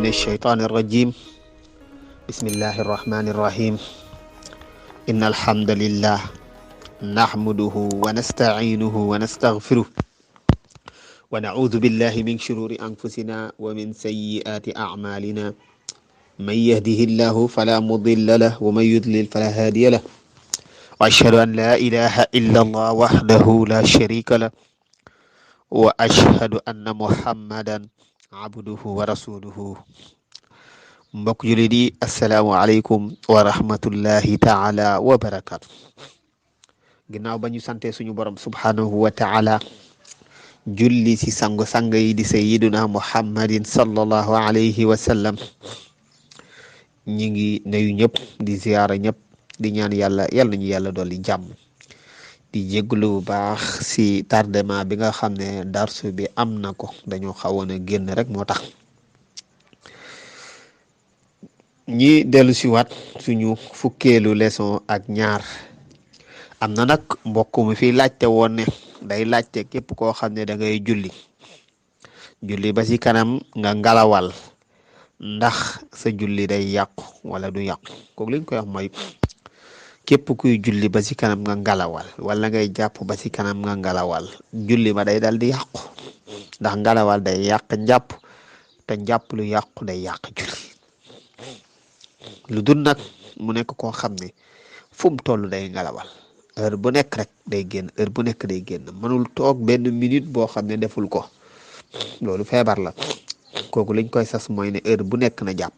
الشيطان الرجيم بسم الله الرحمن الرحيم إن الحمد لله نحمده ونستعينه ونستغفره ونعوذ بالله من شرور أنفسنا ومن سيئات أعمالنا من يهده الله فلا مضل له ومن يضلل فلا هادي له وأشهد أن لا إله إلا الله وحده لا شريك له وأشهد أن محمدا عبده ورسوله mbokk jullit yi asalaamualeykum wa rahmatullahi taala wa barakaatu ginnaaw ba ñu sante suñu borom subhanahu wa taala julli si sang yi di sayyiduna muhammadin sallallahu alayhi wa sallam ñi ngi nuyu ñëpp di ziyaara ñëpp di ñaan yàlla nañu yàlla dolli jàmm di jéglu bu baax si tardement bi nga xam ne darsu bi am na ko dañoo xawoon a génn rek moo tax ñi dellu si waat suñu fukkeelu leçon ak ñaar am na nag mbokk mi fi laajte woon ne day laajte képp koo xam ne da ngay julli ba ci kanam nga ngalawal ndax sa julli day yàqu wala du yàqu kooku li ñu koy wax mooy képp kuy julli ba ci kanam nga ngalawal wala ngay jàpp ba ci kanam nga ngalawal julli ma day dal di yàqu ndax ngalawal day yàq njàpp te njàpp lu yàqu day yàq julli lu dul nag mu nekk koo xam ne fu mu toll day ngalawal heure bu nekk rek day génn heure bu nekk day génn mënul toog benn minute boo xam ne deful ko loolu feebar la kooku liñ koy sas mooy ne heure bu nekk na jàpp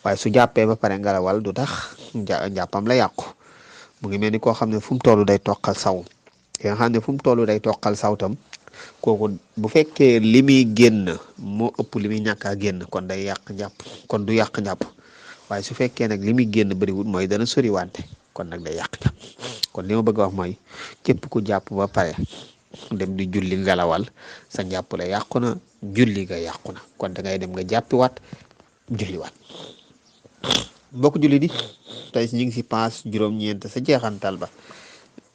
waaye su jàppee ba pare ngalawal du tax njàppam la yàqu mu ngi mel ni koo xam ne fu mu toll day toqal saw ki nga xam ne fu mu toll day toqal sawtam kooku bu fekkee li muy génn moo ëpp li muy ñàkk a génn kon day yàq njàpp kon du yàq njàpp waaye su fekkee nag li muy génn bëriwul mooy dana sori wante kon nag day yàq njàpp kon li ma bëgg a wax mooy képp ku jàpp ba pare dem di julli ngalawal sa njàpp la yàqu na julli nga yàqu na kon da ngay dem nga jàppiwaat julliwaat mbokk julli di tey ñu ngi si paas juróom-ñeent sa jeexantal ba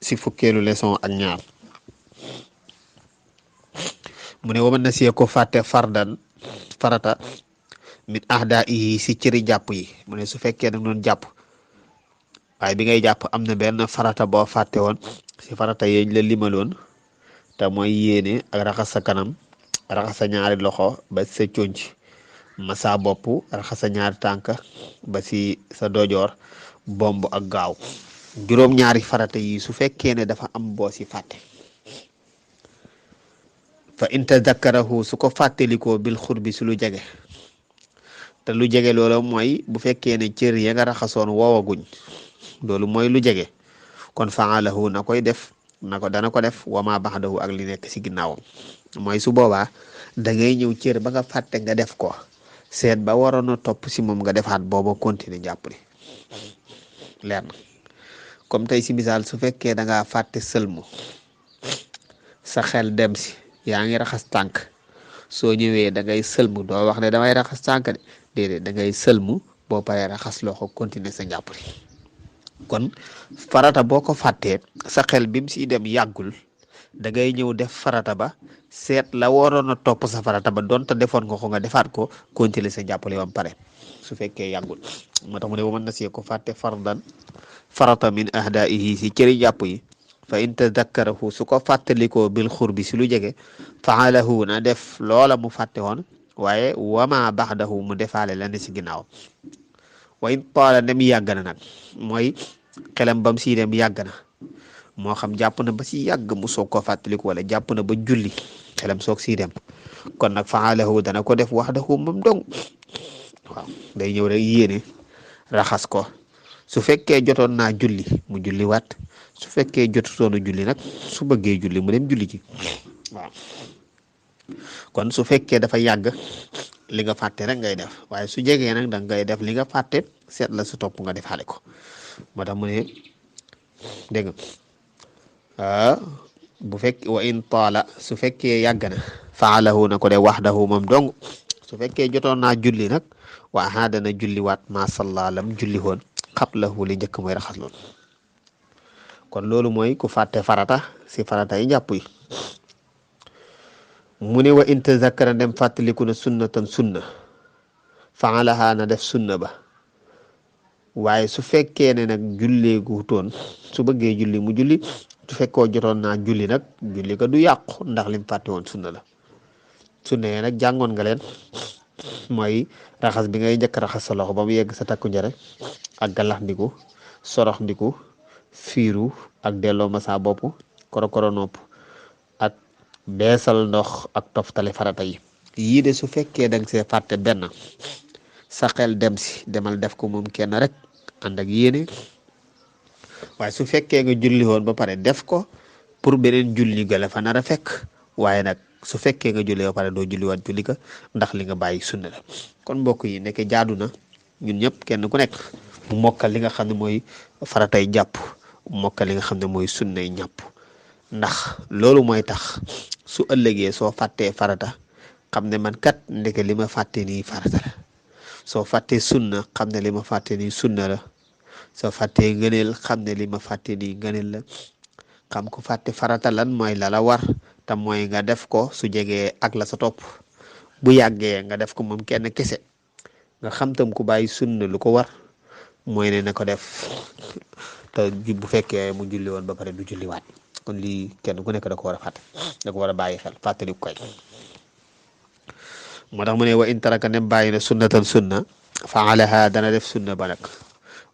si fukkeelu leçon ak ñaar mu ne waman na sie ko fàtte farata min ahda yi si cëri jàpp yi mu ne su fekkee nag noonu jàpp waaye bi ngay jàpp am na benn farata boo fàtte woon si farata yeñ la limaloon te mooy yéene ak raxas sa kanam raxas sa ñaari loxo ba sa conc masa bopp raxas sa ñaari tànk ba si sa dojoor bomb ak gaaw juróom-ñaari farata yi su fekkee ne dafa am boo si fàtte fa in tadakkarahu su ko fàttalikoo bil xurbi su lu jege te lu jege loolu mooy bu fekkee ne cër ya nga raxasoon woowaguñ loolu mooy lu jege kon faalahu na koy def dana ko def wama baxdahu ak li nekk ci ginnaawam mooy su boobaa da ngay ñëw cër ba nga fàtte nga def ko seet ba waroon a topp ci moom nga defaat booba continuer jàpp ni leer na comme tey ci misaal su fekkee da ngaa fàtte sëlmu sa xel dem ci yaa ngi raxas tànk soo ñëwee da ngay sëlmu doo wax ne damay raxas tànk de déedéet da ngay sëlmu boo paree raxas loxo continuer sa njàpp li kon farata boo ko fàttee sa xel bi mu siy dem yàggul da ngay ñëw def farata ba seet la waroon a topp sa farata ba donte defoon nga ko nga defaat ko continuer sa njàpp li ba mu pare su fekkee yàggul moo tax mu ne ba mën na see ko fàtte farata min ahdaihi si cëri jàpp yi fa in tadakkarahu su ko fàttalikoo bil xurbi si lu jege faalahu na def loola mu fàtte woon waaye wama baxdahu mu defaale la ne si ginnaaw wa in taala dem yàgg na nag mooy xelam bam si dem yàgg na moo xam jàpp na ba si yàgg mu soog ko fàttaliku wala jàpp na ba julli xelam soog si dem kon nag faalahu dana ko def waxdahu moom dong waaw day ñëw rek yéene raxas ko su fekkee jotoon naa julli mu julli waat su fekkee jotutoon a julli nag su bëggee julli mu dem julli ci waaw kon su fekkee dafa yàgg li nga fàtte rek ngay def waaye su jegee nag da ngay def li nga fàtte seet la su topp nga defaale ko moo tax mu ne dégg nga bu fekk wa in taala su fekkee yàgg na faalahu na ko de waxdahu moom dong su fekkee jotoon naa julli nag waa dana julli waat ma salla lam julli woon qablahu li njëkk mooy raxas loolu kon loolu mooy ku fàtte farata si farata yi njàpp yi mu ne wa in tazakkara dem fàttaliku na sunnatan sunna faalaha na def sunna ba waaye su fekkee ne nag jullee gu toon su bëggee julli mu julli su fekkoo jotoon naa julli nag julli ko du yàqu ndax lim fàtte woon sunna la sunna yi nag jàngoon nga leen mooy raxas bi ngay njëkk raxas sa loxo ba mu yegg sa takku njare ak galax ndiku sorox ndiku fiiru ak delloo ma sa bopp korokoro nopp ak beesal ndox ak toftale farata yi yii de su fekkee danga see fàtte benn sa xel dem si demal def ko moom kenn rek ànd ak yéene waaye su fekkee nga julli woon ba pare def ko pour beneen julli ga la fa nar a fekk waaye nag su fekkee nga julli ba pare doo julliwaat julli ka ndax li nga bàyyi sunna la kon mbokk yi nekk jaadu na ñun ñëpp kenn ku nekk mu mokkal li nga xam ne mooy faratay jàpp mokkal li nga xam ne mooy sunnay ñàpp ndax loolu mooy tax su ëllëgee soo fàttee farata xam ne man kat ndeke li ma fàtte nii farata la soo fàttee sunna xam ne li ma fàtte nii sunna la soo fàttee ngëneel xam ne li ma fàtte nii ngëneel la xam ko fàtte farata lan mooy la la war te mooy nga def ko su jegee ak la sa topp bu yàggee nga def ko moom kenn kese nga xam tam ku bàyyi sunna lu ko war mooy ne na ko def te bu fekkee mu julli woon ba pare du julliwaat kon lii kenn ku nekk da ko war a fàtte da ko war a bàyyi xel fàttali koy moo tax mu ne wa in taraka nem bàyyi na sunnatan sunna fa alaha dana def sunna ba nag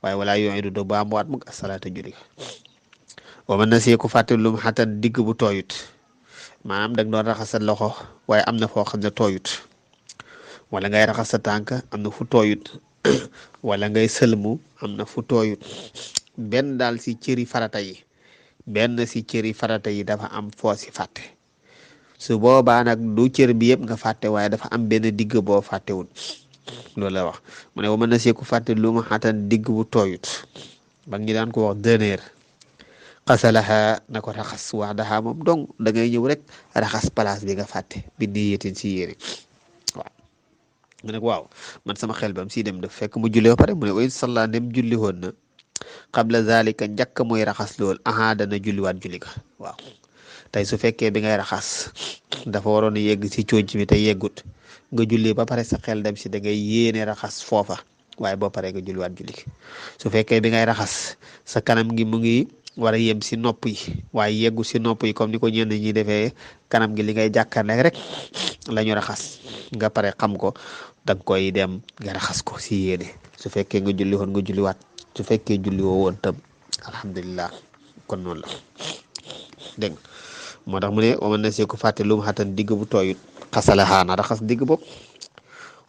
waaye wala yu'idu do ba mu waat muk asalaata julli wa man nasiya ku fàtte lum xatan digg bu tooyut maanaam dag doon raxas sa loxo waaye am na foo xam ne tooyut wala ngay raxas sa tànk am na fu tooyut wala ngay sëlmu am na fu tooyut benn daal si cëri farata yi dafa am foo si fàtte su boobaa nag du cër bi yëpp nga fàtte waaye dafa am benn digg boo fàttewul loolu la wax mu ne wa mën na see ku fàtte lu ma xatan digg bu tooyut ba ngi daan ko wax dëneer xasalaha na ko raxas wax daxaa moom donc da ngay ñëw rek raxas place bi nga fàtte bi di yetin si yéene waaw mu ne waaw man sama xel bam si dem daf fekk mu julli ba pare mu ne oy salla ndem julli woon na qabla zalika njëkk mooy raxas lool aha dana julliwaat julli ka waaw tey su fekkee bi ngay raxas dafa waroon a yegg si cooc mi te yeggut nga julli ba pare sa xel dem si da ngay yéene raxas foofa waaye boo paree nga julliwaat julli su fekkee bi ngay raxas sa kanam gi mu ngi war a yem si nopp yi waaye yeggu si nopp yi comme ni ko ñenn ñi defee kanam gi li ngay jàkkaarloo rek la ñu raxas nga pare xam ko danga koy dem nga raxas ko si yéene su fekkee nga julli woon nga julliwaat su fekkee julli woo woon tam alhamdulillah kon noonu la dégg moo tax mu ne waman na see ko fàtte lu mu xatan digg bu tooyut xasalaxaa na raxas digg bopp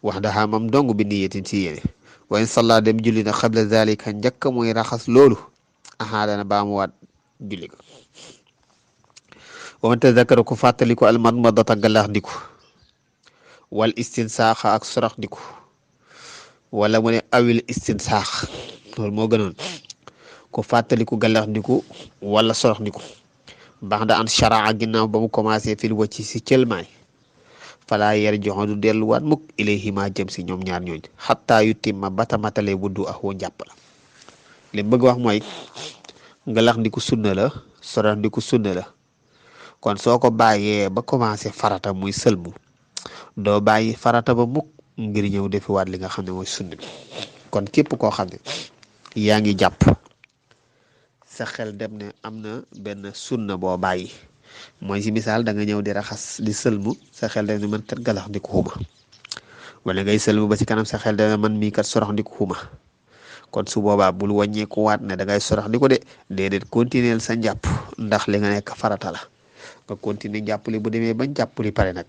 wax daxaa mam dong bi niyetin si yéene wa in salla dem julli na xabla zalika njëkk mooy raxas loolu aha dana baamuwaat julli ko wa man tazakara ko fàttali ko almadmadata galax ndiku wal istinsaaxa ak sorax ndiku wala mu ne awil istinsaax loolu moo gënoon ko fàttaliku galax ndiku wala sorax ndiku baax da an sharaa ginnaaw ba mu commencé fil wacci si cëlmaay fala yer joxo du delluwaat mukk ilayhima jëm si ñoom ñaar ñooñ xataa yu timma batamatale wuddu ak woo njàpp la li bëgg wax mooy ngalax ndiku sunna la sorax ndiku sunna la kon soo ko bàyyee ba commencé farata muy sëlmu doo bàyyi farata ba mukk ngir ñëw defiwaat li nga xam ne mooy sunna bi kon képp koo xam ne yaa ngi jàpp sa xel dem ne am na benn sunna boo bàyyi mooy si misaal da nga ñëw di raxas di sëlmu sa xel dem ne man kat galax ndiku xuma wala ngay sëlmu ba si kanam sa xel dem ne man mii kat sorax ndiku xuma kon su boobaa bul wàññeeku waat ne da ngay sorax ndiku de déedéet continuer sa njàpp ndax li nga nekk farata la nga continuer njàpp li bu demee ba njàpp li pare nag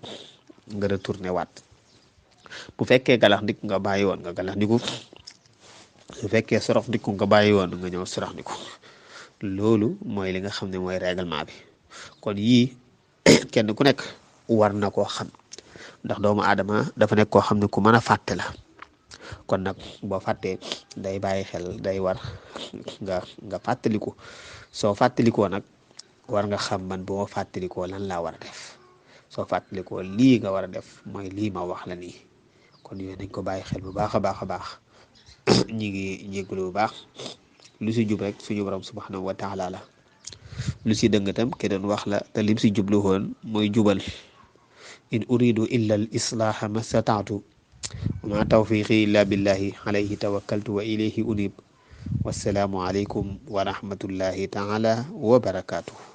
nga retourné waat bu fekkee galax ndiku nga bàyyi woon nga galax ndiku su fekkee sorax ndiku nga bàyyi woon nga ñëw sorax ndiku loolu mooy li nga xam ne mooy règlement bi kon yii kenn ku nekk war na koo xam ndax doomu aadama dafa nekk koo xam ne ku mën a fàtte la kon nag boo fàttee day bàyyi xel day war nga fàttaliku soo fàttalikoo nag war nga xam man bu ma fàttalikoo lan laa war a def soo fàttalikoo lii nga war a def mooy lii ma wax la nii kon yooyu nañ ko bàyyi xel bu baax a baax a baax ñi ngi jégalu bu baax lu si jub rek suñu borom subhanahu wa taala la lu si dëng tam ke doon wax la te lim si jublu woon mooy jubal in uridu illa al islaha ma stataatu ma tawfiqi illa billahi alayhi tawakkaltu wa ilayhi unib. Wassalaamu aleykum wa rahmatullahi taala wa barakaatu.